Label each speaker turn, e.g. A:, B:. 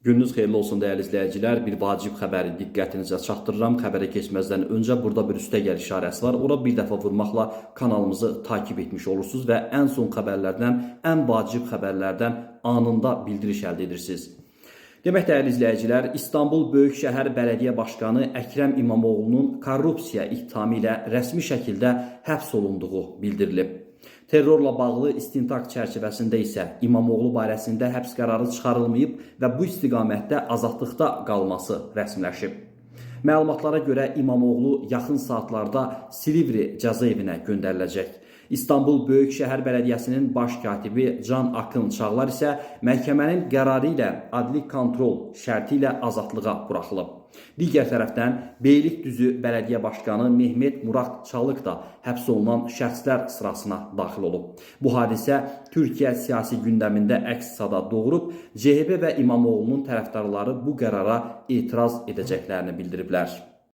A: Gününüz xeyirli olsun dəyərli izləyicilər. Bir vacib xəbəri diqqətinizə çatdırıram. Xəbərə keçməzdən öncə burada bir üstəgəl işarəsi var. Ora bir dəfə vurmaqla kanalımızı takip etmiş olursunuz və ən son xəbərlərdən, ən vacib xəbərlərdən anında bildiriş əldə edirsiniz. Demək dəyərli izləyicilər, İstanbul Böyükşəhər Bələdiyyə Başqanı Əkrəm İmamoğlunun korrupsiya ittihamı ilə rəsmi şəkildə həbs olunduğu bildirilib. Terrorla bağlı istintaq çərçivəsində isə İmamoğlu barəsində həbs qərarı çıxarılmayıb və bu istiqamətdə azadlıqda qalması rəsmiləşib. Məlumatlara görə İmamoğlu yaxın saatlarda Silivri cəzaevinə göndəriləcək. İstanbul Böyükşəhər Bələdiyyəsinin baş katibi Can Akın Çağlar isə məhkəmənin qərarı ilə adli kontrol şərti ilə azadlığa buraxılıb. Digər tərəfdən Beylikdüzü Bələdiyyə Başqanı Mehmet Murad Çalıq da həbs olunan şəxslər sırasına daxil olub. Bu hadisə Türkiyə siyasi gündəmində əks-sada doğurub, CHP və İmamoğlunun tərəfdarları bu qərara etiraz edəcəklərini bildiriblər.